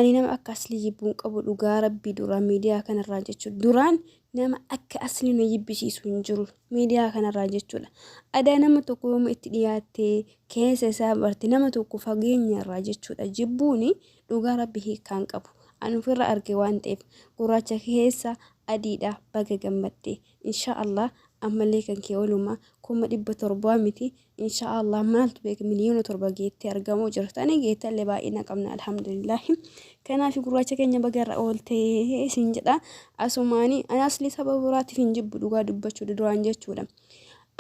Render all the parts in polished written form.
Ani nama akka Aslii jibbu hin qabu dhugaa rabbii duraan miidiyaa kanarraa jechuudha. Duraan nama akka Aslii na jibbisiisu hin jiru miidiyaa kanarraa jechuudha. Adaa nama tokko yooma itti dhiyaattee keessa isaa barte nama tokko fageenya irraa jechuudha jibbuuni dhugaa rabbi hiikkaa hin qabu. Ani ofirra arge waan ta'eef gurraacha keessa adiidha baga gammadde. Inshaa Allah ammallee kan kee oluma 700,000 miti Inshaa Allah maaltu beeka 7,000,000 geettee argamuu jirtani geettallee baay'ina qabna alhamdulillaahi. Kanaaf gurraacha keenya baga irra ooltee isin jedha asumaani ani asli saba biraatiif hin jibbu dhugaa dubbachuu duraan jechuudha.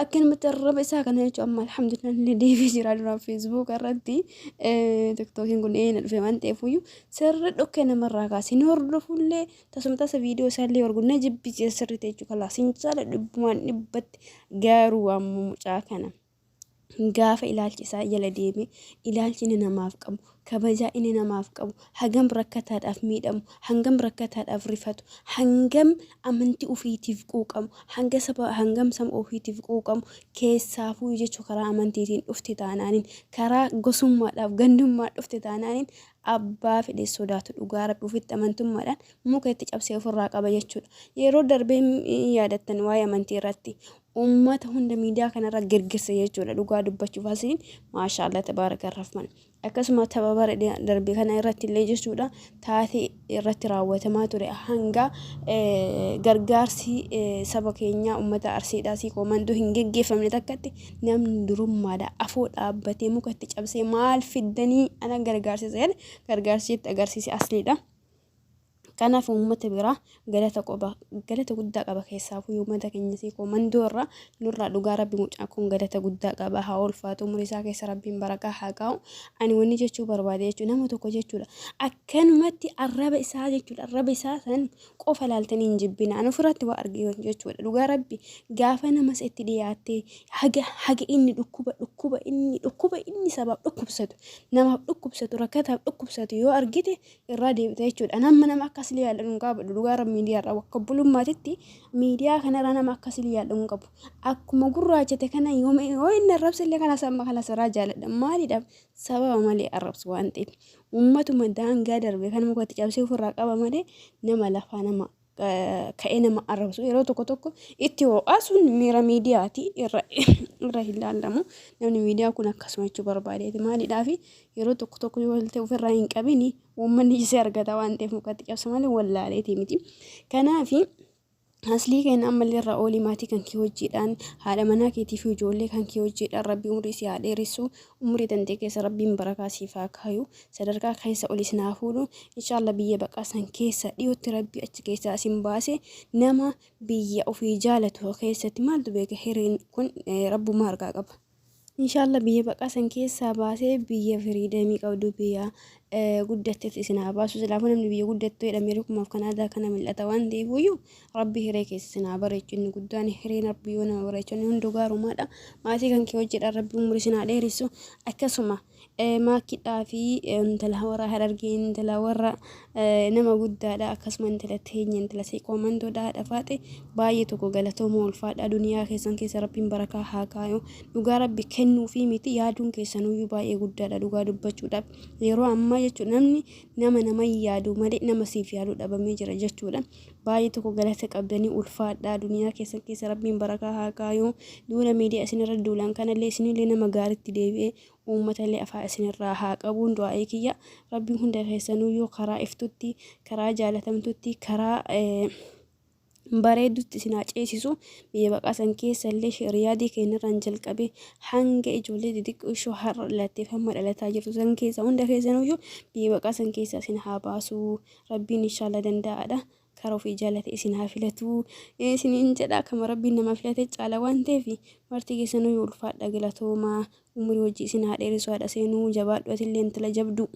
Akkanumatti arraba isaa kana jechuun amma alhamdulillah illee deebi'ee jira duraan feesbuuk irratti tiktookiin kun eena dhufe waan ta'eefuyyuu sirri dhokkee namarraa kaase ni hordofullee tasuma tasa viidiyoo isaallee horgu na jibbisiisa sirriitti jechuudha kalaas hin jaaladhu dhibbumaan dhibbatti. Garuu ammoo mucaa kana gaafa ilaalchi isaa jala deeme ilaalchi inni namaaf qabu kabajaa inni namaaf qabu hagam rakkataadhaaf miidhamu hangam rakkataadhaaf rifatu hangam amantii ofiitiif quuqamu hanga saba hangam saba ofiitiif quuqamu keessaafuu jechuu karaa amantiitiin dhufte taanaaniin karaa gosummaadhaaf gandummaa dhufte taanaaniin abbaa fedhe sodaatu dhugaa rabbi ofitti amantummaadhaan muka itti cabsee ofirraa qaba jechuudha. Yeroo darbee hin yaadattan waa'ee amantii irratti uummata hunda miidiyaa kanarra girgirse jechuudha dhugaa dubbachuuf asiin maashaallah tabaaraka rahman. Akkasuma tapha bara darbe kana irratti illee jechuudha taatee irratti raawwatamaa ture hanga gargaarsi saba keenyaa uummata arsiidhaa sii koomandoo hin geggeeffamne takkatti namni durummaadha afoo dhaabbatee muka itti cabsee maal fiddanii ana gargaarsisa jedhe gargaarsi itti agarsiise asliidha. Kanaaf uummata biraa galata qoba galata guddaa qaba keessaafuu uummata keenya sii koomandoo irraa nurraa dhugaa rabbi mucaa kun galata guddaa qaba haa ulfaatu umurii isaa keessa rabbiin barakaa haa kaa'u ani wanni jechuu barbaade jechuu nama tokko jechuudha akkanumatti arraba isaa jechuudha arraba isaa san qofa laaltanii hin jibbina ani ofirratti waa arge jechuudha dhugaa rabbi gaafa namas itti dhiyaattee haga haga inni dhukkuba dhukkuba inni dhukkuba inni sabaaf dhukkubsatu namaaf dhukkubsatu rakkataaf dhukkubsatu yoo argite irraa deebita jechuudha. Ani amma nama akka silii yaadadhu hin qabu. Dhugaa irra miidiyaa irraa akka obbolummaatitti miidiyaa kanarra nama akka silii yaadhu hin qabu. Akkuma gurraachate kana yoo yoo inni arrabse illee kanas amma kanas irraa jaaladha. Maaliidhaaf sababa malee arrabsu waan ta'eef. Uummatuma daangaa darbe kan mukatti cabsee ofirraa qaba malee nama lafaa nama ka'ee nama arrabsu yeroo tokko tokko itti ho'aa sun miira miidiyaati irra irra hin laallamu namni miidiyaa kun akkasuma jechuu barbaadeeti maaliidhaafi yeroo tokko tokko yoo ta'e ofirraa hin qabini uummanni isee argata waan ta'eef mukatti cabsa malee wallaaleeti miti kanaafi aslii keenya ammallee irraa oolii maatii kan kee hojiidhaan haadha manaa keetii fi ijoollee kan kee hojiidhaan rabbii umrii si haa dheeressu Umrii tantee keessa rabbiin barakaa siif haa kaayu sadarkaa keessa ol isin haa fuudhu inshallah biyya baqaa san keessa dhiyootti rabbi achi keessaa isin baase nama biyya ofii jaalatu keessatti maaltu beeka hireen kun rabbuma harkaa qaba. Inshallah biyya baqaa san keessaa baasee biyya firiidamii qabdu biyya guddattetti isin haa baasu silaafuu namni biyya guddattee Ameerikumaaf Kanaadaa kana mil'ata waan ta'eefuyyuu Rabbi hiree keessa isin haa bareechu inni guddaan hireen Rabbi yoo nama bareechu inni hunduu gaarumaadha maatii kan kee hojjedha Rabbi umrii isin haa dheeressu akkasuma maakidhaa fi intala warra harargee intala warra nama guddaadha akkasuma intala teenya intala seeqoo mantoodha haadha faaxe baay'ee tokko galatooma ulfaadha duniyaa keessan keessa Rabbiin barakaa haa kaayu dhugaa Rabbi kennuu fi miti yaaduun keessanuyyuu baay'ee guddaadha dhugaa dubbachuudhaaf yeroo ammaa jechuun namni nama nama yaadu malee nama siif yaadu dhabamee jira jechuudha. Baay'ee tokko galata qabdanii ulfaadhaa duniyaa keessan keessa rabbiin barakaa haa kaayu duula miidiyaa isinirra duulan kanallee isinillee nama gaaritti deebi'ee uummatallee afaa isinirraa haa qabuun du'aa'ii kiyya rabbiin hunda keessanuyyuu karaa iftutti karaa jaalatamtutti karaa bareedutti isin haa ceesisu biyya baqaa san keessa illee riyaadii keenyarraan jalqabee hanga ijoollee xixiqqoo ishoo har'a dhalatteef hamma dhalataa jirtu san keessa hunda keessanuyyuu biyya baqaa san keessa isin haa baasu Rabbiin inshallah danda'aadha. Kara ofii jaalate isin haa filatu. Isiniin jedha kama Rabbiin nama filate caala waan ta'eef marti keessanuu ulfaadha galatoomaa. Umurii hojii isin haa dheeressu haadha seenuu jabaadhu atillee intala jabduu.